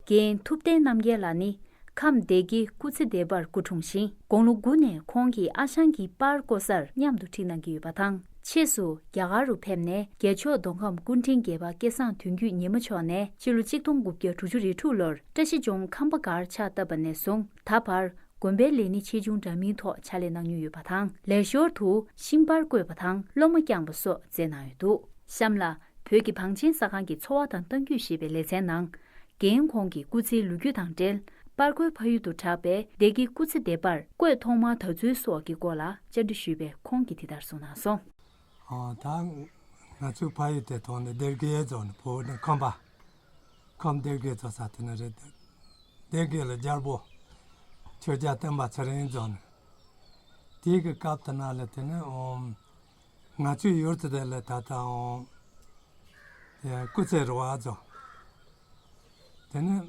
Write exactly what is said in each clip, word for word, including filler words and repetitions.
རྒན་ཐུབ་བསྟན་རྣམ་རྒྱལ་ལགས་ནི་ཁམས་སྡེ་དགེ་སྐུ་ཚེ་སྡེ་པར་སྐུ་འཁྲུངས་ཤིང་། དགུང་ལོ་དགུ་ནས་ཁོང་གིས་ཨ་ཞང་གི་པར་བརྐོ་སར་མཉམ་དུ་ཁྲིད་གནང་གི་ཡོད་པ་དང་། ཕྱིས་སུ་རྒྱ་གར་རུ་ཕེབས་ནས། རྒྱལ་མཆོག་མདོ་ཁམས་སྐུ་ཕྲེང་བརྒྱད་པ་སྐལ་བཟང་དོན་བརྒྱུད་ཉི་མ་མཆོག་ནས་སྤྱི་ལོ་གཅིག་སྟོང་དགུ་བརྒྱ་དྲུག་ཅུ་རེ་དྲུག་ལོར་བཀྲ་ཤིས་ལྗོངས་ཁམས་པ་སྒར་ཕྱག་བཏབ་པ་ནས་བཟུང་ད་བར་དགོན་པའི་ལས་སྣེ་ཆེ་ཆུང་འདྲ་མིན་ཐོག་ཕྱག་ལས་གནང་མྱོང་ཡོད་པ་དང་། ལས་ཞོར་དུ་ཤིང་པར་བརྐོས་པ་དང་སློབ་མ་བསྐྱངས་པ་སོགས་མཛད་གནང་ཡོད་འདུག་གཤམ་ལ། བོད་ཀྱི་བང་ཆེན་ཟ་ཁང་གི་འཚོ་བ་དང་གཏམ་རྒྱུད་ཞེས་པའི་ལེ་ཚན་ནང་། རྒན་ཁོང་གི་སྐུ་ཚེའི་ལོ་རྒྱུས་དང་འབྲེལ། པར་བརྐོའི་ཕ་ཡུལ་དུ་གྲགས་པའི་སྡེ་དགེ་སྐུ་ཚེ་སྡེ་པར་བརྐོས་ཐོག་མར་དར་ཚུལ་སོགས་ཀྱི་སྐོར་ལ་བཅར་འདྲི་ཞུས་པས། ཁོང་གིས་འདི་ལྟར་གསུངས་གནང་སོང་། ཨ། ད་ང་ཚོའི་ཕ་ཡུལ་དེ་ཐོག་ནས་སྡེ་དགེ་རྫོང་ནས། བོད་ནས་ཁམས་པ། ཁམས་སྡེ་དགེ་རྫོང་ཟེར་དེ་ནས་རེད། སྡེ་དགེ་ལ་རྒྱལ་པོ་ཆོས་རྒྱལ་བསྟན་པ་ཚེ་རིང་རྫོང་ནས། དེའི་གི་སྐབས་དེ་ནང་ལ་དེ་ནས་ཨོམ། ང་ཚོའི་ཡུལ་དེ་དེ་ལ་ད་ལྟ་ཨོམ། དེ་སྐུ་ཚེ་རིང་བ་རྫོང་། དེ་ནས་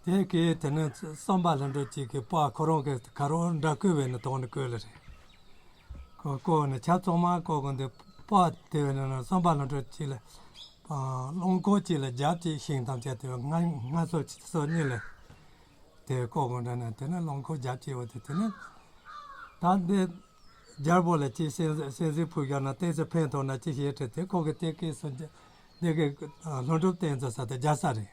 དེ་གི་དེ་ནས་བསམ་པ་ལྷུན་གྲུབ་ཅིག་གི་པར་ཁོ་རང་གི་ཁ་རོག་འདྲ་བརྐོས་པའི་ནི་ཐོག་ནས་བརྐོས་ལེ་རེད། ཁོ་བརྐོས་ནས་ཆ་ཚང་མ་བརྐོས་གོ་འདི། པར་དེ་བས་ནི་བསམ་པ་ལྷུན་གྲུབ་ཅིག་ལ། ཨ། རླངས་འཁོར་གཅིག་ལ་རྒྱབ་གཅིག་ཤིང་ཐམས་ཅད་དེ་བས་ལྔ་ལྔ་སོ་ཆ་སོ་གཉིས་ལ་དེ་བརྐོས་གོ་འདྲ་ནས། དེ་ནས་རླངས་འཁོར་རྒྱབ་གཅིག་འོ་དེ། དེ་ནས་ད་འདི་རྒྱལ་པོ་ལ་ཅིག་སེམས་སེམས་གཟིགས་ཕུལ་བཞག་ན་ཏོག་ཙམ་ཕན་ཐོགས་ན་ཅིག་ཞེས་དྲིས་ཏེ། ཁོ་གི་སྡེ་དགེ་སོ། སྡེ་དགེ་ལྷུན་གྲུབ་བསྟན་འཛིན་ཟེར་དེ་རྒྱལ་ས་རེད།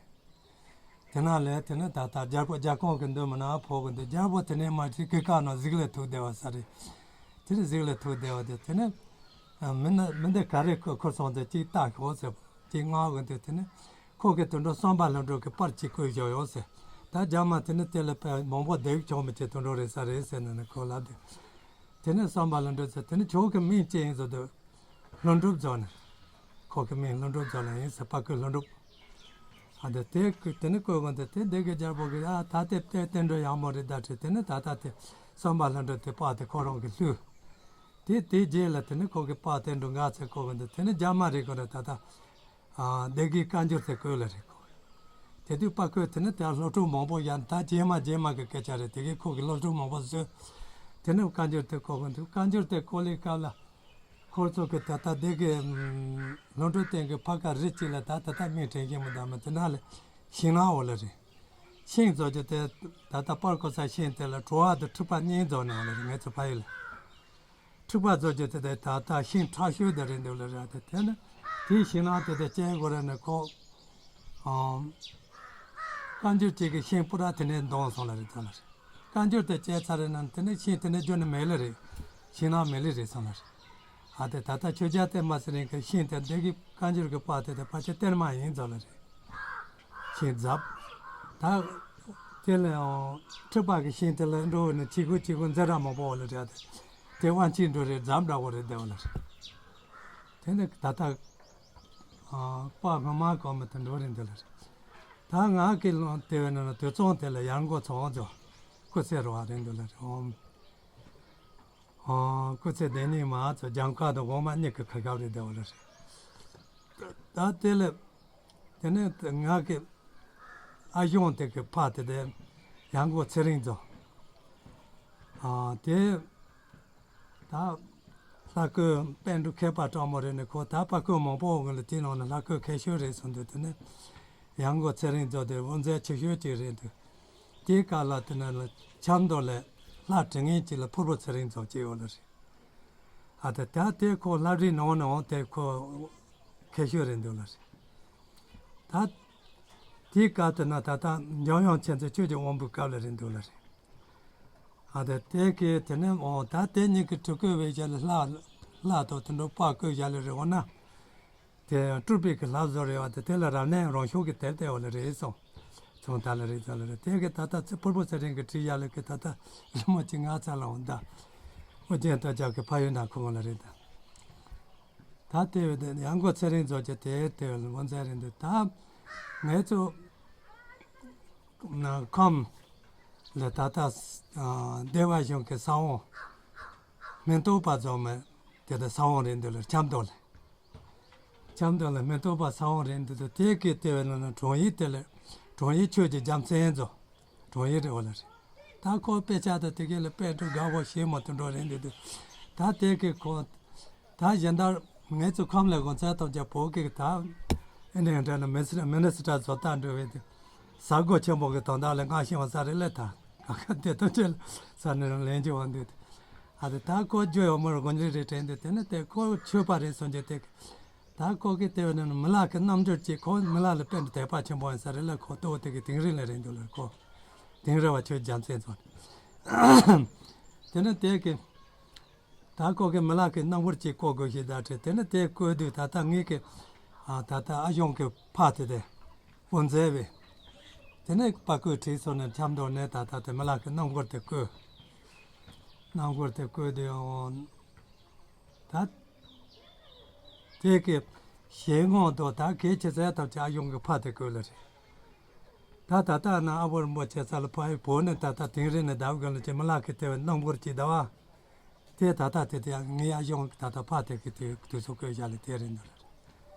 དེ་ནང་ལས་དེ་ནས་ད་ལྟ་རྒྱལ་པོ་རྒྱལ་ཁོངས་ཀྱི་མདུན་མ་ན་ཕོག་གི་འདུག་རྒྱལ་པོ་དེ་ནས་མ་ཅིག་གི་ཀ་ན་གཟིག་ལས་ཐུག་བསྡད་པ་ས་རེད། དེ་ནས་གཟིག་ལས་ཐུག་བསྡད་པ་དེ། དེ་ནས་མི་ན་མི་འདི་ག་རེ་ཁུར་ཁུར་སོང་སྟེ་ཅིག་ལྟ་ཤོག་ཟེར་ཅིག་མངགས་གི་འདུག་དེ་ནས་ཁོ་གིས་དུད་འགྲོ་བསམ་པ་ལྷུན་གྲུབ་ཀྱི་པར་ཅིག་བརྐོས་བཞག་ཡོད་ཟེར། ད་རྒྱ་མ་དེ་ནས་དེ་ལ་དཔེ་མང་པོ་བསྡད་ཆོག་མི་བྱེད་དུད་འགྲོ་རེད་ས་རེད་ཟེར་ནས་ནི་ཁོ་ལབ་དུས། དེ་ནས་བསམ་པ་ལྷུན་གྲུབ་ཟེར། དེ་ནས་ཁྱོད་ཀྱི་མིང་ཅི་ཡིན་ཟེར་དུས། ལྷུན་གྲུབ་རྫོང་ནས། ཁོ་གི་མིང་ལྷུན་གྲུབ་རྫོང་ལ་ཡིན་ཟེར། པར་བརྐོས་ལྷུན་གྲུབ། ཨ། དེ་དེ་དེ་ནས་བརྐོས་གོ་འདི། དེ་སྡེ་དགེ་རྒྱལ་པོ་གིས། ཨ། ད་དེ་དེ་བསྟན་འགྲོ་ཡག་མོ་རེད་ད་དྲིས། དེ་ནས་ད་ལྟ་དེ་བསམ་པ་ལྷུན་གྲུབ་དེ་པར་དེ་ཁོ་རང་གིས་བླུགས། དེ་དེའི་རྗེས་ལ་དེ་ནས་ཁོ་གིས་པར་དེ་འགྲོ་འགའ་ཚེ་བརྐོས་གོ་འདི། དེ་ནས་རྒྱ་མ་རེད་གོ་རེད། ད་ལྟ། ཨ། སྡེ་དགེའི་བཀའ་འགྱུར་དེ་བརྐོས་ལེ་རེད་ཁོ། དེ་དུས་པར་བརྐོས་དེ་ནས་དེ་སློབ་ཕྲུག་མང་པོ་ཡང་ད་རྗེས་མ་རྗེས་མ་གི་སྐད་ཆ་རེད། དེ་གིས་ཁོ་གིས་སློབ་ཕྲུག་མང་པོ་བཟོས། དེ་ནས་བཀའ་འགྱུར་དེ་བརྐོས་གོ་འདི། བཀའ་འགྱུར་དེ་བརྐོས་ལེ་སྐབས་ལ། ཁོ་ཚོ་གི་ད་ལྟ་སྡེ་དགེ་ལྷུན་གྲུབ་བསྟན་གི་ཕ་ཁ་རི་གཅིག་ལ་ད་ད་ལྟ་མིང་དྲན་གི་མི་འདུག་མི་དེ་ན་ལ་ཤིང་ནགས་འོ་ལེ་རེད། ཤིང་བཟོ་རྒྱུ་དེ་ད་ལྟ་པར་བརྐོ་ས་ཤིང་དེ་ལ་དྲོ་བ་དང་འཁྲིག་པ་གཉིས་བཟོ་ནས་འོ་ལེ་རེད། ངེད་ཚོ་ཕ་ཡུལ་ལ་འཁྲིག་པ་བཟོ་རྒྱུ་དེ་དེ་ད་ལྟ་ཤིང་ཁྲག་ཤུལ་དེ་རེད་འདུག་ལེ་རེད། དེ་དེ་ནས་དེའི་ཤིང་ནགས་དེ་དེ་སྐྱེལ་དགོས་རེད་ནས་ཁོ། ཨམ། བཀའ་འགྱུར་གཅིག་གི་ཤིང་སྤུ་ར་དེ་ནས་འདོང་སོང་ལེ་རེད་ད་ལེ་རེད། བཀའ་འགྱུར་དེ་བཅད་ཚར་རེ་ན་དེ་ནས་ཤིང་དེ་ནས་རྒྱུན་ནས་མེད་ལེ་རེད། ཤིང་ནགས་མེད་ལེ་རེད་སོང་ལེ་རེད། ཨ། དེ་ད་ལྟ་ཆོས་རྒྱལ་བསྟན་པ་ཚེ་རིང་གི་ཤིང་དེ་སྡེ་དགེ་བཀའ་འགྱུར་གི་པར་དེ་དེ་ཕལ་ཆེར་གཏེར་མ་ཡིན་ཚོ་ལེ་རེད། ཤིང་འཛབ། ད་དེ་ལ་ཡང་འཁྲིག་པ་གི་ཤིང་དེ་ལ་འགྲོ་བ་ནི་གཅིག་གུ་གཅིག་གུ་འཛེར་ར་མང་པོ་འོ་ལེ་རེད། དེ་དབང་ཆེན་འགྲོ་རེད། འཛབ་འདྲ་བོ་རེད་དེ་འོ་ལེ་རེད། དེ་ནི་ད་ལྟ་ཨ། པར་སྔ་མ་གོ་མི་དེ་འགྲོ་རེད་འདུག་ལེ་རེད། ད་ང་གི་ལོ་དེ་བས་ན་དུད་ཚང་དེ་ལ་ཡར་འགོ་ཚང་ཚོ་སྐུ་ཚེ་རིང་བ་རེད་འདུག་ལེ་རེད། ཨོམ། ཨོ། སྐུ་ཚེ་བདེ་ཉིན་མ་ཚོ་རྒྱང་ཁ་དང་འོག་མ་གཉིས་ཀྱི་ཁ་ཁ་རེད་འདུག་ལེ་རེད། ད་དེ་ལ་དེ་ནས་ང་གི་ཨ་ཞང་དེ་གི་ཕ་དེ་དེ་ཡར་འགོ་ཚེ་རིང་ཚོ། ཨ། དེ། ད་ལྷ་སྐུ་པཎ་གྲུབ་མཁས་པ་དྲང་མོ་རེད་ནས་ཁོ་ད་པར་བརྐོས་མང་པོ་འོང་གི་ལ། དེའི་ནང་ནས་ལྷ་སྐུ་མཁས་ཤོས་རེད་གསུངས་འདུག་དེ་ནས་ཡར་འགོ་ཚེ་རིང་མཛོད་དེ་དབུ་མཛད་ཆེ་ཤོས་ཅིག་རེད་འདུག་དེའི་སྐབས་ལ་དེ་ནས་ཆབ་མདོ་ལ་ལྷ་དྲི་ངན་ཅིག་ལ་ཕུར་བུ་ཚེ་རིང་མཛོད་ཅིག་ཡོད་ལ་རེད། ཨ། ད་ད་དེ་ཁོ་ལྷ་རིས་ནང་ནས་འོང་དེ་ཁོ་མཁས་ཤོས་རེད་འདུག་ལ་རེད། ད་དེའི་སྐབས་དེ་ན་ད་ལྟ་འཇམ་དབྱངས་མཁྱེན་བརྩེ་ཆོས་ཀྱི་དབང་པོའི་སྐབས་ལ་རེད་འདུག་ལ་རེད། ཨ། དེ་དེ་གི་དེ་ནས་འོ་ད་དེ་གཉིས་ཀྱི་གྲུ་གུ་བའི་ཞལ་ལ་ལྷ་ལྷ་དང་དུད་འགྲོ་པར་བརྐོས་ཞལ་ལ་རེད། འོ་ན་དེ་སྤྲུལ་པའི་གི་ལྷ་བཟོ་རེད་བ། དེ་དེ་ལ་རབ་གནས་རང་ཤུགས་ཀྱིས་དེབ་དེ་འོ་ལ་རེད་སོང་། ཚོང་ད་ལ་རེད་ཚོ་ལ་རེད། དེ་གི་ད་ལྟ་ཚེ་ཕུར་བུ་ཚེ་རིང་གི་བྲིས་ཞལ་ལ་གི་ད་ལྟ་ལོ་མོ་གཅིག་ང་ཚ་ལ་འོང་ད། ཨོ་རྒྱན་ལྟོ་ལྕགས་ཀྱི་ཕ་ཡུལ་ན་ཁོ་ལ་རེད་ད། ད་དེ་བས་དེ་ཡར་འགོ་ཚེ་རིང་མཛོད་ཀྱི་དེ་དེ་བས་ལོ་མོ་མཛད་རེད་འདུག་ད་ངེད་ཚོ་ཁམས་ལ་ད་ལྟ་ཨ་སྡེ་པ་གཞུང་གི་ས་འོག་སྨན་ཐོག་པ་རྫོང་མ་དེ་ད་ས་འོག་རེད་འདུག་ལ། ཆབ་མདོ་ལ། ཆབ་མདོ་ལ་སྨན་ཐོག་པ་ས་འོག་རེད་འདུག་དེ་གི་དེ་བས་ལ་ན་དྲུང་ཡིག་དེ་ལ་དྲུང་ཡིག་ཆོས་ཀྱི་རྒྱལ་མཚན་རྫོང་དྲུང་ཡིག་རེད་འོ་ལ་རེད། ད་ཁོ་དཔེ་ཆ་དང་དེ་གས་ལ་དཔེ་འགྲོ་དགའ་བོ་ཞེ་མ་ཐུབ་འགྲོ་རེད་འདུག་ད་དེ་གི་ཁོ་ད་གཞན་དག་ངེད་ཚོ་ཁམས་ལ་གོང་ཚད་ཐོབ་ཀྱང་བོད་ཀྱི་ད་ ཨིན་ཌི་ཡན་ནས་མི་སི་མི་ནི་སི་ཊར་བཟོ་ལྟ་འགྲོ་བའི་དུས། གཟའ་སྒོ་ཆེན་པོ་གི་དོན་དག་ལ་སྔ་ཕྱི་བ་ས་རེ་ལས་ཐ་ག་ག་དེ་དོན་ཆེ་ལ་ས་ནས་ལེན་གྱི་བ་འདུག་ཨ་དེ་ད་ཁོ་རྒྱུ་ཡོད་མོར་དགོན་རི་རེ་དྲན་དུས། དེ་ནས་དེ་ཁོ་ཆོས་པ་རེད་སོང་རྒྱུ་དེ། ད་ཁོ་གི་དེ་བས་ནས་མི་ལག་གི་རྣམ་འགྱུར་གྱིས་ཁོ་མི་ལག་ལ་དཔེ་འདྲ་དད་པ་ཆེན་པོ་ཡིན་ས་རེད་ལ། ཁོ་ལྟོ་དེ་གི་དིང་རི་ལ་རེད་འདུག་ལ། ཁོ་དིང་རི་བ་ཆོས་རྒྱལ་མཚན་ཚོ། དེ་ནས་དེ་གི་ད་ཁོ་གི་མི་ལག་གི་རྣམ་འགྱུར་གྱིས་བཀོད་དགོས་ཞེས་བརྡ་སྤྲད། དེ་ནས་དེ་བཀོད་དུས་ད་ལྟ་ངེད་ཀྱི་ཨ་ད་ལྟ་ཨ་གཞུང་གི་ཕ་དེ་དེ་དབུ་མཛད་པས། དེ་ནས་པར་བརྐོས་བྲིས་སོང་ནས་ཆབ་མདོ་ནས་ད་ལྟ་དེ་མི་ལག་གི་རྣམ་འགྱུར་དེ་བཀོད། རྣམ་འགྱུར་དེ་བཀོད་དུས་ད་དེ་གི་ཞལ་ངོ་དུ་ད་གལ་ཆེ་ས་ཐམས་ཅད་ཨ་གཞུང་གི་ཕ་དེ་བཀོད་ལ་རེད། ད་ད་ལྟ་ན་ཨ་བོ་རིན་པོ་ཆེ་ས་ལ་ཕ་ཡི་བོ་ནི་ད་ལྟ་དིང་རི་ནས་བདག་དགོན་ལ་ཅི་མི་ལག་གི་དེ་བའི་རྣམ་འགྱུར་གྱི་ཟླ་བ། དེ་ད་ལྟ་དེ་དེ་ངའི་ཨ་གཞུང་ད་ལྟ་ཕ་དེ་གི་དེ་དུས་སུ་བཀོད་བཞག་ལ་དེ་རེད་འདུག་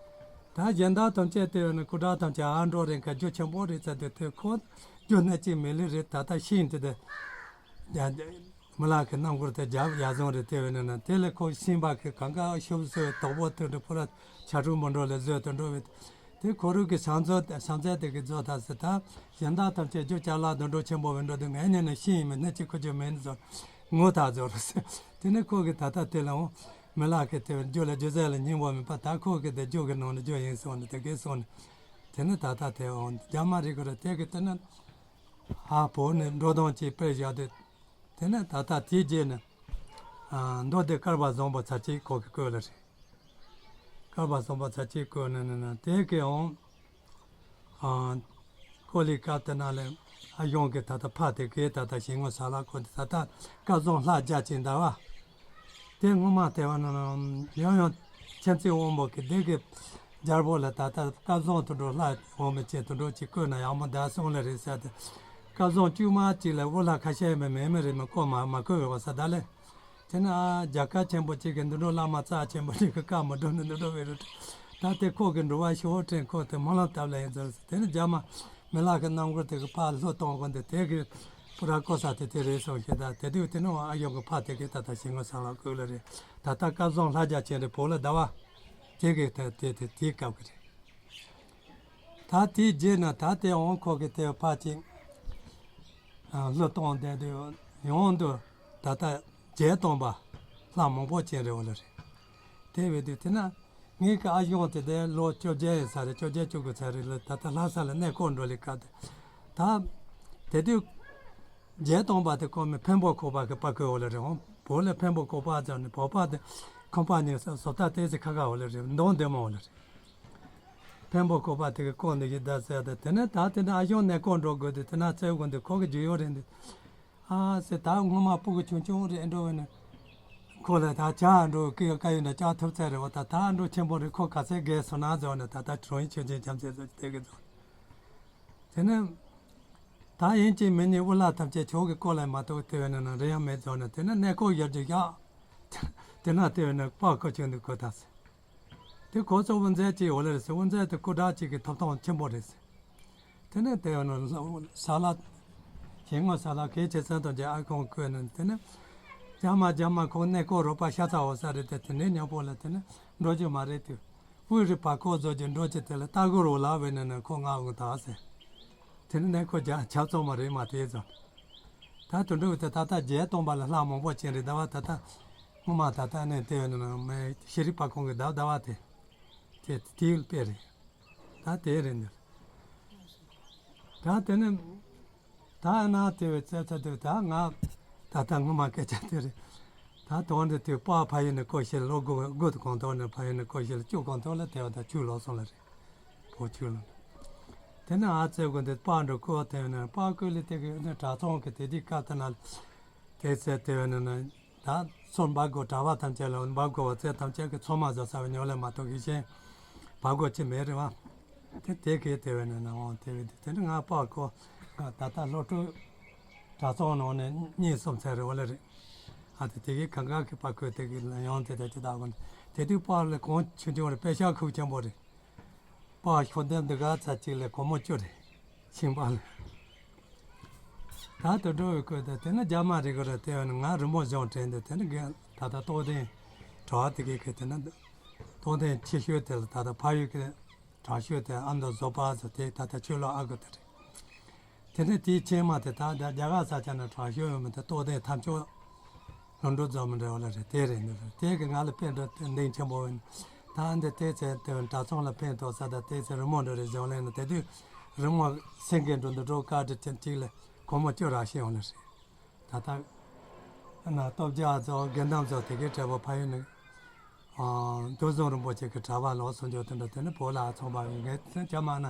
ད་གཞན་དག་ཐམས་ཅད་དེ་བས་ན་སྐུ་དྲག་ཐམས་ཅད་ཨ་འགྲོ་རེད་ཀ་རྒྱུ་ཆེན་པོ་རེད་ཚ་དེ་དེ་ཁོ་རྒྱུ་སྣེ་གཅིག་མི་ལི་རེད། ད་ལྟ་ཤིང་དེ་དེ་མི་ལག་གི་རྣམ་འགྱུར་དེ་རྒྱབ་ཡ་བཟུང་རེད། དེ་བས་ན་ན་དེ་ལས་ཁོ་ཤིང་པ་གི་གང་ག་ཤུབ་སོའི་དོག་པོ་དེ་འདྲ་ཕུ་ར་ཆ་དྲུག་མི་འགྲོ་ལས་བཟོས་དེ་འགྲོ་བས། དེ་ཁོ་རུ་གི་བྱང་མཛོད་བྱང་རྩལ་དེ་གི་མཛོད་ད་ཟེར། ད་གཞན་དག་ཐམས་ཅད་རྒྱུ་ཅ་ལག་འདོན་སྤྲོ་ཆེན་པོ་བའི་འགྲོ་དུས་ངས་ཉན་ནས་ཤིང་ཡིན་མིན་སྣེ་གཅིག་ཁོ་རྒྱུ་མིན་ཟོ་ངོ་ཐག་རྫོགས་རུ་ཟེར། དེ་ནས་ཁོ་གི་ད་ལྟ་དེ་ལའང་མི་ལག་གི་དེ་བའི་རྒྱུ་ལ་རྒྱུ་རྫས་ལ་སྙིང་པོ་མེད་པ། ད་ཁོ་གི་དེ་རྒྱུ་གི་ནང་ནས་རྒྱུ་ཡིན་སོང་ནས་དེ་གས་སོང་ནས། དེ་ནས་ད་ལྟ་དེ་འོང་རྒྱ་མ་རི་གི་ར་དེ་གི་དེ་ནས་ཧ་བོ་ནས་འགྲོ་སྟངས་ཀྱི་དཔེ་བཞག་དུས། དེ་ནས་ད་ལྟ་དེའི་རྗེས་ནས་ཨ་མདོ་སྡེ་བསྐལ་པ་བཟང་པོ་ཚར་གཅིག་ཁོ་གི་བཀོད་ལ་རེད། བསྐལ་པ་བཟང་པོ་ཚར་གཅིག་བཀོད་ནས་ནས་ནས་དེ་གི་འོང་། ཨ་ཀོ་ལི་སྐབས་དེ་ན་ལས་ཨ་གཞུང་གི་ད་ལྟ་ཕ་དེ་གའི་ད་ལྟ་ཞིང་ངོ་ས་ལ་ཁོ་དེ་ད་ལྟ་སྐལ་བཟང་ལྷ་རྒྱ་ཆེན་ཟླ་བ། དེ་སྔོན་མ་དེ་བ་ན་ཡང་ཡང་མཁྱེན་བརྩེ་དབང་པོ་གི་སྡེ་གི་རྒྱལ་པོ་ལ་ད་ལྟ་སྐལ་བཟང་དུད་འགྲོ་ལྷ་འོ་མི་ཆེ་དུད་འགྲོ་གཅིག་བཀོད་ན་ཡག་མོ་ད་སོང་ལེ་རེད་ཟེར་ཏེ། སྐལ་བཟང་དཀྱུས་མ་གཅིག་ལ་དབུ་ལྷ་ཁ་ཤས་མེད་མེད་མེད་རེད་མི་བཀོད་མ་མ་བཀོད་བས་བ་ས་ད་ལེ། དེ་ན་རྒྱལ་ཁབ་ཆེན་པོ་གཅིག་གི་འདི་འགྲོ་བླ་མ་རྩ་ཆེན་པོ་གཅིག་གི་བཀའ་མི་སྒྲུབ་ནི་འདི་འགྲོ་བས་རེད། ད་དེ་ཁོ་གི་འགྲོ་བ་ཤོར་དྲན་ཁོ་དེ་སྨོན་ལམ་བཏབ་ལེ་ཡིན་ཟེར། དེ་ནི་རྒྱ་མ་མི་ལག་གི་རྣམ་འགྱུར་དེ་གི་ཕར་ལྷོ་གཏོང་དགོས་འདི་དེ་གི་པུ་ར་ཀོ་ས་དེ་དེ་རེད་སོང་ཞེས། ད་དེ་དུས་དེ་ནི་ཨ་གཞུང་གི་ཕ་དེ་གི་ད་ལྟ་ཞིང་ངོ་ས་ལ་བཀོད་ལེ་རེད། ད་ལྟ་སྐལ་བཟང་ལྷ་རྒྱ་ཆེན་རེད་བོད་ལ་ཟླ་བ། དེ་གི་ད་དེ་དེ་དེའི་སྐབས་ཀྱི་རེད། ད་དེའི་རྗེས་ན་ད་དེ་འོང་ཁོ་གི་དེ་ཕ་ཅིག་ལྷོ་གཏོང་བསྡད་དུས་ཡོང་དུས་ད་ལྟ་བརྒྱད་སྟོང་པ་ལྷ་མང་པོ་ཅན་རེད་འོ་ལེ་རེད། དེ་བས་དུས་དེ་ན་ངེད་ཀྱི་ཨ་གཞུང་དེ་དེ་ལོ་བཅོ་བརྒྱད་ཡིན་ས་རེད། བཅོ་བརྒྱད་བཅུ་དགུ་ཚར་རེད་ལ། ད་ལྟ་ལྷ་ས་ལ་གནས་སྐོར་འགྲོ་ལེ་སྐབས་དེ་ད་དེ་དུས། བརྒྱད་སྟོང་པ་དེ་ཁོ་མི་འཕན་པོ་ཁོག་པ་གི་པ་ཁོས་འོ་ལེ་རེད་འོང་། བོད་ལ་འཕན་པོ་ཁོག་པ་ཙམ་ནི་བོད་པ་དེ་ཁང་པ་ཉིན་བཟོ་ལྟ་ཏེ་ཚེ་ཁ་ཁ་འོ་ལེ་རེད། མདོང་འདེམ་འོ་ལེ་རེད། འཕན་པོ་ཁོག་པ་དེ་གི་ཀོང་འདི་གི་ད་ཟེར་ཏེ། དེ་ནས་ད་དེ་ནས་ཨ་གཞུང་ནས་ཀོང་འགྲོ་དགོས་དུས་དེ་ན་རྩེ་དགོན་དུ་ཁོ་གི་རྒྱུ་ཡོད་རེད་འདི། ཨ་ཟེར་ད་སྔོན་མ་སྤུ་གུ་ཆུང་ཆུང་རེད་འགྲོ་བས་ནས་ཁོ་ལ་ད་ཅག་འགྲོ་སྐད་ཀ་ཡོད་ན་ཅག་ཐུབ་ཚར་རེད་བ། ད་ད་འགྲོ་ཆེན་པོ་རེད། ཁོ་ག་ཚད་རྒས་སོང་ན་ཟེར་བ་ནས་ད་ད་གྲོང་ཡིན་ཆོས་ཅན་བྱམས་བརྩེ་ཟེར་དེ་གི་ཟེར། དེ་ནས་ད་ཡིན་གཅིག་མིན་གཉིས་དབུ་ལྷ་ཐམས་ཅད་ཁྱོད་ཀྱི་སྐོར་ལ་མ་གཏོགས་དེ་བས་ན་ན་རེ་ཡང་མེད་ཟེར་ནས། དེ་ནས་གནས་སྐོར་ཡར་རྒྱུ་བཞག་དེ་ན་དེ་བས་ན་པགས་ཁོ་ཆུང་དུ་གོ་ད་ཟེར། དེ་ཁོ་ཚོ་དབུ་མཛད་ཅིག་འོ་ལེ་རེད་ཟེར། དབུ་མཛད་དེ་སྐུ་དྲག་ཅིག་གི་ཐོབ་ཐང་ཆེན་པོ་རེད་ཟེར། དེ་ནས་དེ་བས་ན་ས་ལ་ཞིང་ངོ་ས་ལ་གལ་ཆེ་ཚན་དང་བཅས་ཨ་ཁོང་བཀོད་ནས། དེ་ནས་རྒྱ་མ་རྒྱ་མ་ཁོང་གནས་སྐོར་རོགས་པ་ཤ་ཚ་འོ་ས་རེད་དེ། དེ་ནས་མཉམ་པོ་ལ་དེ་ནས་འགྲོ་རྒྱུ་མ་རེད་དུས། དབུས་རི་བར་སྐོར་བཟོ་རྒྱུ་འགྲོ་རྒྱུ་དེ་ལ་རྟ་གུ་རུ་ལག་བས་ནས་ནས་ཁོ་ང་འོང་ད་ཟེར། དེ་ནས་ནས་ཁོ་རྒྱ་ཆབ་ཚོང་མ་རེད་མ་དེ་ཙམ། ད་དུད་འགྲོ་དེ་ད་ལྟ་བརྒྱད་སྟོང་པ་ལ་ལྷ་མང་པོ་ཅན་རེད། ཟླ་བ་ད་ལྟ་སྔོན་མ་ད་ལྟ་ནས་དེ་བས་ནས་ནས་མེ་ཤེས་རིག་པ་ཁོང་གི་ཟླ་ཟླ་བ་དེ་དེ་དེའི་དཔེ་རེད། ད་དེ་རེད་འདིར། ད་དེ་ནས། ད་ཨ་ན་དེ་བས་ཙེ་ཚ་དེ་ད་ང་ད་ལྟ་ངོ་མ་སྐད་ཆ་དེ་རེད། ད་དོན་དེ་དེ་པགས་ཕ་ཡུལ་ནས་བརྐོས་ཤེལ་ལོ་དགུ་དགུ་དུ་གོང་ཐོག་ནས་ཕ་ཡུལ་ནས་བརྐོས་ཤེལ་བཅུ་གོང་ཐོག་ལ་དེ་བ་ད་ཆུ་ལོག་སོང་ལ་རེད། བོད་ཆུ་ལོག་དེ་ནས་ཨ་ཙེ་དགོན་དེ་པགས་འགྲོ་བརྐོས་དེ་ནས་པགས་བརྐོས་ལ་དེ་གི་ནས་གྲྭ་ཚང་གི་དེ་དུས་སྐབས་དེ་ན་དེ་ཚེ་དེ་བས་ནས་ནས། ད་ཚོ་འབག་དགོས་གྲྭ་པ་ཐམས་ཅད་ལ་འབག་དགོས་པ་ཚེ་ཐམས་ཅད་ཀྱི་ཚོ་མ་བཟོ་ས་བའི་ཉོ་ལས་མ་གཏོགས་གཞན་འབག་དགོས་ཅི་མེད་རེད་བ། དེ་དེ་གས་དེ་བས་ནས་ནང་དེ་བས་དེ་ནི་ང་པགས་ཁོ་ད་ལྟ་སློབ་ཕྲུག་གྲྭ་ཚང་ནང་ནས་གཉིས་གསུམ་ཚར་རེད་བ་ལེ་རེད། ཨ་དེ་དེ་གས་གང་ག་གི་པགས་ཁོས་དེ་གས་ཡང་དེ་ལྟ་ཅི་ད་གོ་དེ་དུས་པགས་ལ་གོང་ཆུང་ཆུང་རེད། པད་ཤག་ཁུག་ཆེན་པོ་རེད། པགས་ཤོག་ལྡེམ་འདི་ག་ཚ་གཅིག་ལས་སྒོར་མོ་བཅུ་རེད། ཤིང་པགས་ལ། ད་དུ་འགྲོ་བའི་སྐོར་དེ་དེ་ནི་རྒྱ་མ་རི་གོ་ར་དེ་བས་ནི་ང་རི་མོ་གཞུང་དྲན་དེ་དེ་ནི་རྒན་ད་ལྟ་རྟོགས་ལྡན་གྲྭ་བ་དེ་གའི་གི་དེ་ནི་རྟོགས་ལྡན་ཆེ་ཤོས་དེ་ལ་ད་ལྟ་ཕ་ཡུལ་གི་ དྲག་ཤོས་དེ་ཨ་མདོ་བཟོ་པ་ཟེར་དེ་ད་ལྟ་ཆོས་ལུགས་ཨ་ཁུ་དེ་རེད། དེ་ནས་དེའི་ཆེན་མ་དེ་ད་ལྟ་རྒྱ་གར་ས་ཆ་ན་དྲག་ཤོས་ཡོད་མི་དེ་རྟོགས་ལྡན་ཐབས་མཆོག་ལྷུན་གྲུབ་རྫོགས་མི་འདྲ་བ་ལ་རེད། དེ་རེད་འདི་རེད། དེ་གི་ང་ལ་ཕན་འདྲ་འདེང་ཆེན་པོ་ཡིན། ད་འདི་དེ་ཚེ་དེ་གྲྭ་ཚང་ལ་ཕན་ཐོགས་ས་ད་དེ་ཚེ་རི་མོ་འདྲ་རེད་བཞག་ལེན་ན་དེ་དུས་རི་མོ་སེང་གེ་འགྲོ་འདི་འགྲོ་དཀའ་དྲི་ཅན་གཅིག་ལ་སྒོར་མོ་བཅུ་རག་ཤེས་ཡོང་ལ་རེད། ད་ལྟ་ན་སྟོབས་རྒྱལ་ཚོ་དགེ་འདུན་ཚོ་དེ་གའི་གྲྭ་པ་ཕ་ཡུལ་ནས་ཨ་མདོ་བཟང་རིན་པོ་ཆེ་གི་གྲྭ་པ་ལོག་སོང་འཇོག་དེ་འདྲ་དེ་ནི་བོད་ལ་ཚོང་པ་ངས་ཅ་མ་ན་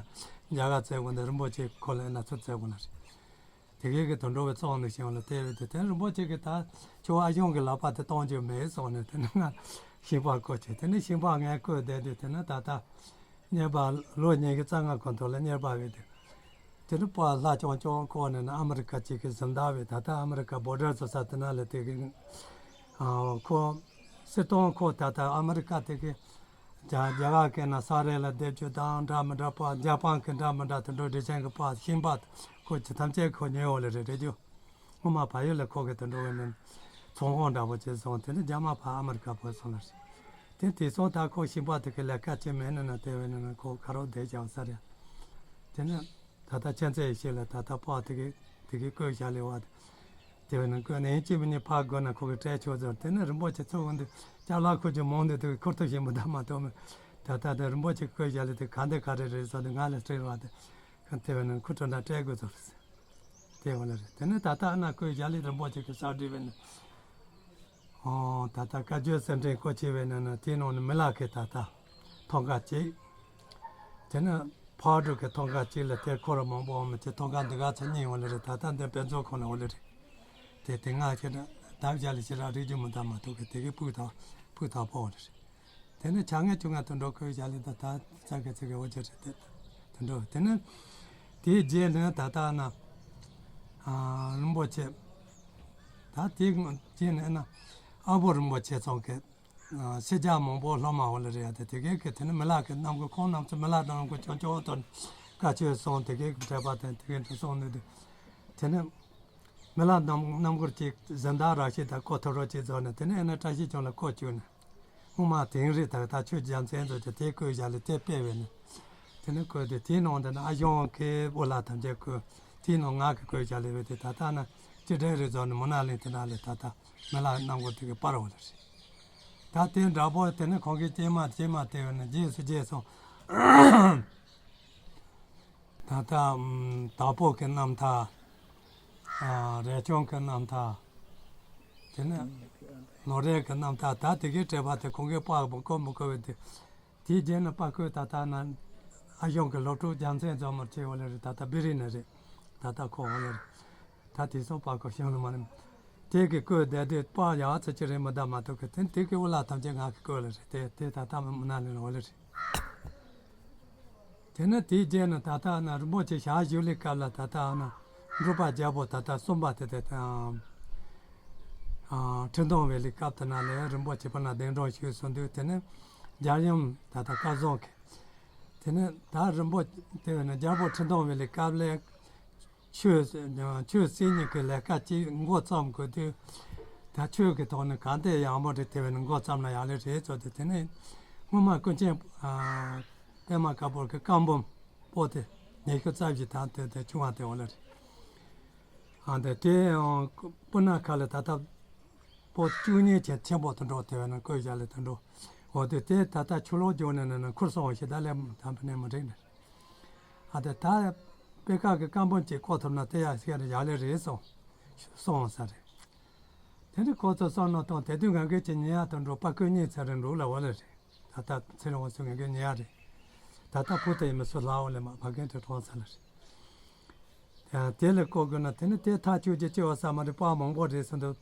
རྒྱ་གར་བཙལ་དགོས་འདི་རིན་པོ་ཆེ་ཁོ་ལ་ན་ཚུར་བཙལ་དགོས་ན་རེད། དེ་གའི་གི་དུད་འགྲོ་བའི་ཚོགས་ནས་བྱུང་ལ་དེ་བས་དེ་དེ་རིན་པོ་ཆེ་གི་ད་ཁྱོད་ཨ་ཞང་གི་ལག་པ་དེ་གཏོང་རྒྱུ་མེད་སོང་ནས་དེ་ནི་ང་ཤིང་པ་བརྐོ་བྱས་དེ་ནི་ཤིང་པ་ངས་བརྐོས་བསྡད་དུས་དེ་ནི་ད་ལྟ་གཉེར་པ་ལོ་ཉི་ཤུ་རྩ་ལྔ་གོང་དུ་ལ་གཉེར་པ་བས་དེ། དེ་ནི་པ་ལྷ་ལྕམ་ལྕམ་ཁོ་ནས་ནི་ཨ་མི་རི་ཀ་གཅིག་གི་གཟེངས་རྟགས་བས་ད་ལྟ་ཨ་མི་རི་ཀ་བོར་ཌར་ཚོ་ས་དེ་ན་ལས་དེ་གི་ཨ་ཁོ་སྲིད་དོན་ཁོ་ད་ལྟ་ཨ་མི་རི་ཀ་དེ་གི་རྒྱ་རྒྱ་གར་གི་ན་ས་རེ་ལ་སྡེབ་རྒྱུ་དང་འདྲ་མི་འདྲ་པ་རྒྱ་པང་གི་འདྲ་མི་འདྲ་དེ་འགྲོ་འདྲི་ཅན་གི་པ་ཤིང་པ་ཁོ་ཅི་ཐམས་ཅད་ཁོ་ཉོས་འོ་ལེ་རེད་རེད་རྒྱུ། སྔོན་མ་བལ་ཡུལ་ལ་ཁོ་གི་དེ་འགྲོ་བའི་ནི་ཚོང་ཁང་འདྲ་པོ་བྱས་སོང་དེ་ནི་རྒྱ་མ་ཕ་ཨ་མི་རི་ཀ་བུད་སོང་ལ་རེད། དེ་དེ་སོང་ད་ཁོ་ཤིང་པ་དེ་གི་ལས་ཀ་ཅི་མེད་ན་ན་དེ་བས་ན་ན་ཁོ་ཁ་རོག་བསྡད་ཀྱང་ས་རེད། དེ་ནི། ད་ལྟ་ཁྱེད་ཚོས་ཤེས་ལ་ད་ལྟ་ཕག་དེ་གི་དེ་གི་བརྐོས་བཞག་ལེ་བ། དེ་བས་ན་བརྐོས་ནས་ཡིན་གཅིག་མིན་གཉིས་ཕག་དགོས་ན་ཁོ་གི་སྤྲད་ཆོག་ཟེར་དེ་ནི་རིན་པོ་ཆེ་ཚུར་འོང་དུས་ཅ་ལག་ཁུར་རྒྱུ་མང་དུས་དེ་གི་ཁུར་ཐུབ་ཞིག་མི་ད་མ་གཏོགས་མི། ད་ལྟ་དེ་རིན་པོ་ཆེ་བརྐོས་བཞག་ལེ་དེ་ག་འདི་ག་རེ་རེད་ཟེར་དུས་ང་ལ་སྤྲད་བ་དེ་ག་དེ་བས་ན་ཁུར་ཐུབ་ན་སྤྲད་དགོས་ཚོད་རེད། དེ་བ་ལ་རེད་དེ་ནི་ད་ལྟ་ཨ་ན་བརྐོས་བཞག་ལེ་རིན་པོ་ཆེ་གི་གསར་བསྒྲིགས་བས་ན། ཨོ་ད་ལྟ་བཀའ་བརྒྱུད་གསེར་ཕྲེང་བརྐོས་བྱས་པའི་ནང་ན་དེའི་ནང་ནས་མི་ལག་གི་ད་ལྟ་ཐང་ཀ་གཅིག་དེ་ནས་ཕག་གྲུ་གི་ཐང་ཀ་གཅིག་ལ་དེ་འཁོར་མང་པོ་འོང་མི་བྱེད་ཐང་ཀ་འདི་ག་ཚོ་རྙིང་བ་ལ་རེད། ད་ལྟ་འདི་དཔེ་མཛོད་ཁང་ལ་འོ་ལེ་རེད། དེ་དེ་སྔ་ཁྱེད་རང་བདག་བཞག་ལ་ཞེ་དྲག་རིག་རྒྱུ་མི་འདུག་མ་གཏོགས་གི་དེ་གི་ཕུག་ཐག་ཕུག་ཐག་པོ་འོ་ལེ་རེད། དེ་ནས་བྱ་ངན་བཅུ་ལྔ་དུད་འགྲོ་བརྐོས་བཞག་ལེ་ད་ད་ཙག་གི་ཙག་གི་འོ་ཅེ་རེད་དེ་དུད་འགྲོ་དེ་ནས་དེའི་རྗེས་ནས་ད་ལྟ་ན་ཨ་རིན་པོ་ཆེ། ད་དེའི་རྗེས་ནས་ན་ཨ་བོ་རིན་པོ་ཆེ་ཚང་གི་ཨ་ཤེས་བྱ་མང་པོ་སློབ་མ་འོ་ལེ་རེད་ཡ་དེ་དེ་གའི་གི་དེ་ནས་མི་ལག་གི་རྣམ་དགོས་ཁོང་རྣམ་ཚོ་མི་ལག་རྣམ་དགོས་ཅོ་ཅོ་དོན་བཀའ་ཆོས་སོང་དེ་གའི་གི་འབྲེལ་པ་དང་དེ་གའི་འདྲ་སོང་ནས་དེ་དེ་ནས། མི་ལ་རྣམ་རྣམ་མགུར་གཅིག་གཟེངས་རྟགས་རག་ཤེས་དང་བརྐོ་ཐུབ་རོགས་གཅིག་བཟོ་ནས་དེ་ནས་ཨེ་ན་བཀྲ་ཤིས་ལྗོངས་ལ་བརྐོ་བཅུག་ནས། སྔོན་མ་དིང་རི་དང་ད་ཆོས་རྒྱལ་མཚན་ཚོ་ཀྱི་དེ་བརྐོས་བཞག་ལས་དེ་སྤེལ་བས་ནས། དེ་ནས་བརྐོས་ཏེ་དེའི་ནང་དུ་ན་ཨ་ཞང་གི་བུ་ལ་ཐམས་ཅད་བརྐོས་དེའི་ནང་ང་གི་བརྐོས་བཞག་ལས་བས་དེ་ད་ལྟ་ན་སྤྱི་སྒྲ་རི་རྫོང་ནས་མུ་ན་གླིང་དེ་ན་ལས་ད་ལྟ་མི་ལ་རྣམ་མགུར་དེ་གི་པར་འོ་ལ་རེད། ད་དེ་འདྲ་པོ་དེ་ནས་ཁོང་གི་སྐྱེས་མ་སྐྱེས་མ་དེ་བས་ན་རྗེས་སུ་རྗེས་སོང་། ད་ལྟ་ཨམ་དྭགས་པོ་གི་རྣམ་ཐར། ཨ་རས་ཆུང་གི་རྣམ་ཐར། དེ་ནས་ལོ་རས་ཀྱི་རྣམ་ཐར་ད་དེ་གའི་འགྲེལ་པ་དེ་ཁོང་གིས་པར་མི་བརྐོ་མི་བརྐོ་བའི་དེ། དེའི་རྗེས་ནས་པར་བརྐོས་ད་ལྟ་ན་ཨ་ཞང་གི་སློབ་ཕྲུག་རྒྱལ་མཚན་རྫོང་མར་ཆེ་བ་ལ་རེད། ད་ལྟ་བི་རི་ནས་རེད། ད་ལྟ་ཁོ་འོ་ལ་རེད། ད་དེ་སོང་པར་བརྐོ་ཤང་ལ་མ་རེད། དེ་གི་བརྐོས་བསྡད་དུས་པར་ཡག་ཚོད་ཅིག་རེད་མི་གདའ་མ་གཏོགས་གི་དེ་དེ་གི་དབུ་ལ་ཐམས་ཅད་ང་གི་བརྐོས་ལ་རེད་དེ་དེ་ད་ལྟ་མི་ན་ལེ་ལ་འོ་ལེ་རེད། དེ་ནས་དེའི་རྗེས་ནས་ད་ལྟ་ན་རིན་པོ་ཆེ་ཞལ་བཞུགས་ལས་སྐབས་ལ་ད་ལྟ་ན་འབྲུག་པ་རྒྱལ་པོ་ད་ལྟ་གསུམ་པ་དེ་དེ་དང་ཁྲི་སྟོང་བའི་ལས་སྐབས་དེ་ན་ལས་རིན་པོ་ཆེ་པ་ན་གདན་དྲངས་ཞུས་སོང་དུས་དེ་ནས་རྒྱལ་ཡུམ་ད་ལྟ་བཀའ་བཟང་གི་དེ་ནས་ད་རིན་པོ་དེ་བས་ན་རྒྱལ་པོ་ཁྲི་སྟོང་བའི་ལས་སྐབས་ལས། ཆོས་ཆོས་སྲིད་གཉིས་ཀྱི་ལས་ཀ་གཅིག་འགོ་བརྩམས་དགོས་དུས། ད་ཆོས་ཀྱི་ཐོག་ནས་ག་འདྲ་ཡག་མོ་རེད་དེ་བས་ན་འགོ་བརྩམས་ན་ཡག་ལེ་རེད་ཚོ་དེ་དེ་ནས་སྔོན་མ་ཀུན་མཁྱེན་པདྨ་དཀར་པོ་གི་བཀའ་འབུམ་པོ་དེ་ཉི་ཤུ་རྩ་བཞི་དང་དེ་དེ་བྱུང་བ་དེ་འོ་ལེ་རེད། ཨ་འདི་དེ་སྤུ་ན་ཁ་ལ་ད་ལྟ་པོ་བཅུ་གཉིས་ཆེ་ཆེན་པོ་དུ་འགྲོ་དེ་བས་ན་བརྐོས་བཞག་ལེ་དུ་འགྲོ། འོ་དེ་དེ་ད་ལྟ་ཆུ་ལོག་བརྒྱུགས་ནས་ནས་ཁུར་སོང་བ་ཞིག་ད་ལས་དམ་པ་ནས་མ་རེད་ནས། ཨ་དེ་ད་པེ་ཀ་གི་བཀའ་འབུམ་གཅིག་བརྐོ་ཐུབ་ན་དེ་ཡག་ཤོས་རེད་ཡག་ལེ་རེད་སོང་། སོང་ས་རེད། དེ་འདྲ་ཁོ་ཚོ་སོང་ནོ་དང་དེ་དུས་ང་གིས་ཀྱི་ཉེ་ཡག་དང་འགྲོ་པ་ཀུན་ཉེ་ཚེ་རིང་འགྲོ་ལ་བ་ལ་རེད། ད་ལྟ་ཚེ་རིང་བ་ཚོ་ང་གིས་ཉེ་ཡག་རེད། ད་ལྟ་བུ་དེ་ཡི་མི་སུ་ལ་བ་ལ་མ་ཕ་རྒན་དེ་གྲོངས་ས་ལ་རེད། དེ་ལས་བརྐོ་དགོས་ན་དེ་ནི་དེ་ཐག་གཅོད་རྒྱུ་ཅི་བ་ས་མ་རེད་པ་མང་པོ་རེད་ཟེར་འདུག་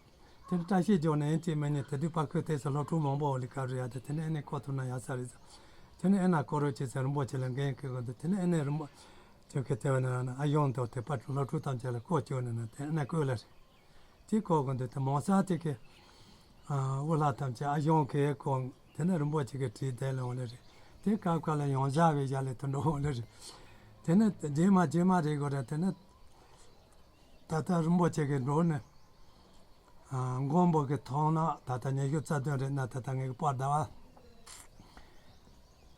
དེ་ནི་བཀྲ་ཤིས་ལྗོངས་ནས་ཡིན་གཅིག་མིན་གཉིས་དེ་དུས་པ་ཁོས་དེ་ཚོ་སློབ་ཕྲུག་མང་པོ་འོ་ལི་ཀ་རེད་ཡ་དེ་དེ་ནི་ཨེ་ནས་བརྐོ་ཐུབ་ན་ཡག་ས་རེད་ཟེར། དེ་ནི་ཨེ་ན་བརྐོ་རོགས་བྱེད་ཟེར་རིན་པོ་ཆེ་ལ་འགན་འཁྱེར་དགོས་འདུག་དེ་ནི་ཨེ་ནས་རིན་པོ་ཆེ་གི་དེ་བ་ནི་ཨ་ཡོང་དུ་དེ་པ་སློབ་ཕྲུག་ཐམས་ཅད་ལ་བརྐོ་བཅུག་ནས་ན་དེ་ཨེ་ན་བརྐོས་ལ་རེད། དེ་བརྐོ་དགོས་འདུག་དེ་མོ་ས་དེ་གི་དབུ་ལྷ་ཐམས་ཅད་ཨ་ཡོང་གི་བརྐོ་དེ་ནི་རིན་པོ་ཆེ་གི་བྲིས་དེ་ལ་འོ་ལེ་རེད། དེ་སྐབས་ཁ་ལ་ཡོང་བྱ་བའི་ཞལ་ལས་དུ་འགྲོ་འོ་ལེ་རེད། དེ་ནི་རྗེས་མ་རྗེས་མ་རེད་དགོས་རེད་དེ་ནི། ད་ལྟ་རིན་པོ་ཆེ་གི་འགྲོ་ནས། ཨ་མགོན་པོ་གི་ཐོག་ན་ད་ལྟ་ཉི་ཤུ་རྩ་བདུན་རེད་ན་ད་ལྟ་ངེད་ཀྱི་པར་ཟླ་བ།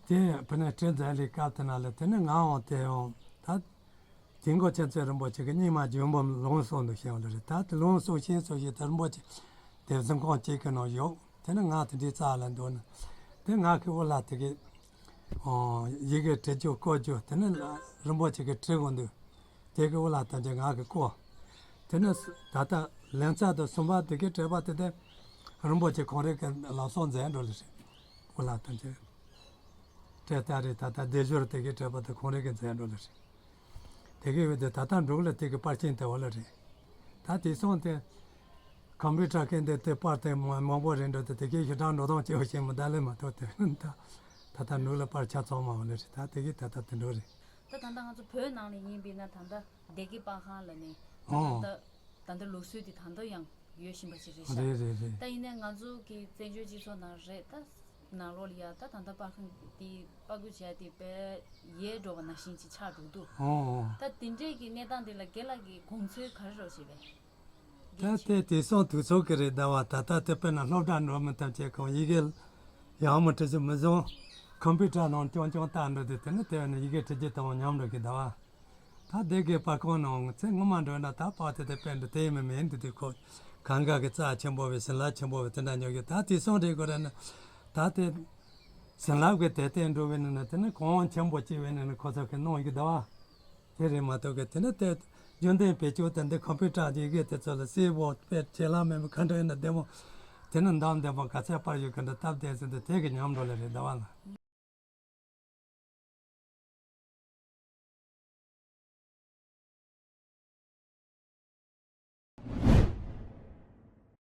དེ་ཕུ་ནས་བྲིས་མཛད་ལས་སྐབས་དེ་ན་ལ་དེ་ནི་ང་འོང་དེ་འོང་ད། དེ་འགོ་ཆེན་ཚེ་རིན་པོ་ཆེ་གི་རྙིང་མ་ལྗོན་པ་ལུང་གསུངས་འདུག་ཤེས་པ་ལ་རེད། ད་དེ་ལུང་གསུངས་ཤིང་གསུངས་ཤིང་དེ་རིན་པོ་ཆེ་དེ་གཟིམ་ཁང་གཅིག་གི་ནང་བཞུགས། དེ་ནི་ང་དེ་འདྲའི་རྩ་ལ་འདུག་ན། དེ་ང་གི་དབུ་ལ་དེ་གི་ཡི་གེ་བྲི་རྒྱུ་བཀོད་རྒྱུ་དེ་ནི་རིན་པོ་ཆེ་གི་བྲིས་དགོས་འདུག་དེ་གི་དབུ་ལ་དེ་འདྲ་ང་གི་བཀོད། དེ་ནི་ད་ལྟ་ལན་ཚ་དང་གསུམ་པ་དེ་གི་བྲིས་པ་དེ་དེ་རིན་པོ་ཆེ་ཁོང་རང་གི་ལག་སོགས་མཛད་འགྲོ་ལ་རེད། དབུ་ལ་དེ་འདྲ་བྲིས་ད་རེད། ད་ལྟ་སྡེབ་སྦྱོར་དེ་གི་བྲིས་པ་དེ་ཁོང་རང་གི་མཛད་འགྲོ་ལ་རེད། དེ་གི་འོས་དེ་ད་ལྟ་འབྲུག་ལ་དེ་གི་པར་ཆེན་དེ་འོ་ལ་རེད། ད་དེ་སོང་དེ་ཀམ་པུ་ཊར་མཁན་དེ་དེ་པར་དེ་མང་མང་པོ་རེད་འགྲོ་དེ་དེ་གི་ཞེ་དྲག་འགྲོ་སྟངས་སྐྱེ་བོ་ཞིག་མི་ད་ལེ་མ་གཏོགས་དེ་ད་ད་ལྟ་འབྲུག་ལ་པར་ཆ་ཚང་མ་འོ་ལ་རེད། ད་དེ་གི་ད་ལྟ་དེ་འགྲོ་རེད། ད་ད་ལྟ་ང་ཚོ་བོད་ནང་ལ་ཡིན་པས་ན་ད་ལྟ་སྡེ་དགེ་པར་ཁང་ལ་ནི་ད་ཨོ། ད་ལྟ་ད་ལྟ་ལུགས་སྲོལ་དེ་ད་ལྟ་ཡང་ཡོད་བཞིན་པ་ཞིག་རེད་ཤག་རེད་རེད་རེད། ད་ཡིན་ནའི་ང་ཚོ་གི་བཙན་བྱོལ་སྤྱི་ཚོགས་ནང་རེད་ད། ནང་ལོགས་ལ་ཡ་ད་ད་ལྟ་པར་ཁང་དེ་པར་སྐུར་བྱས་ཏེ་དཔེ་ཡལ་འགྲོ་བ་ནང་བཞིན་ཅིག་ཆགས་འགྲོ་འདུག་ཨོ་ཨོ། ད་དེ་འདྲས་ཀྱི་གནས་སྟངས་དེ་ལ་རྒན་ལགས་ཀྱིས་དགོངས་ཚུལ་ག་རེ་རོགས་བྱེད་པས། ད་དེ་དེང་སང་དུས་ཚོད་ཀྱི་རེད་ཟླ་བ། ད་ལྟ་དེ་དཔེར་ན་སློབ་གྲྭ་འགྲོ་མི་ཐམས་ཅད་ཁོང་ཡི་གེ་ཡག་མོ་འབྲི་རྒྱུ་མི་བཟང་། ཀམ་པུ་ཊར་ནང་རྐྱང་རྐྱང་བལྟ་འགྲོ་དུས་དེ་ནི་དེ་བས་ན་ཡི་གེ་འབྲི་རྒྱུ་དང་ཉམས་འགྲོ་གི་ཟླ་བ། ད་སྡེ་དགེ་པར་ཁང་ནང་ཚེ་སྔོན་མ་འགྲོ་ན་ད་པར་དེ་དེ་དཔེ་འགྲོ་དེ་མི་མེད་འདུག་དུས་ཁོ་གང་ག་གི་རྩ་ཆེན་པོ་བའི་བྱིན་རླབས་ཆེན་པོ་བའི་དེ་འདྲ་ཉོ་གི། ད་དེང་སང་རེད་དགོས་རེད་ན་ད་དེ་བྱིན་རླབས་ཀྱི་དེ་དེ་འགྲོ་བའི་ནི་ན་དེ་ནི་གང་ཆེན་པོ་སྐྱེ་བའི་ནི་ནི་ཁོ་ཚོ་གི་གནང་གི་ཟླ་བ། དེ་རེད་མ་གཏོགས་གི་དེ་ནི་དེ་རྒྱུན་ལྡན་བེད་སྤྱོད་དེ་འདི་ཀམ་པུ་ཊར་གྱི་ཡི་གེ་དེ་ཚོ་ལ་གསལ་པོ་དཔེ་བྱེད་ལ་མེད་པ་ག་འདྲ་ཡིན་ན་བདེ་མོ། དེ་ནི་འདམ་བདེ་མོ་ག་ཚད་པར་ཡོད་གི་འདྲ་སྟབས་བདེ་ཟེར་འདི་དེ་གི་ཉམས་འགྲོ་ལེ་རེད་ཟླ་བ་ལ།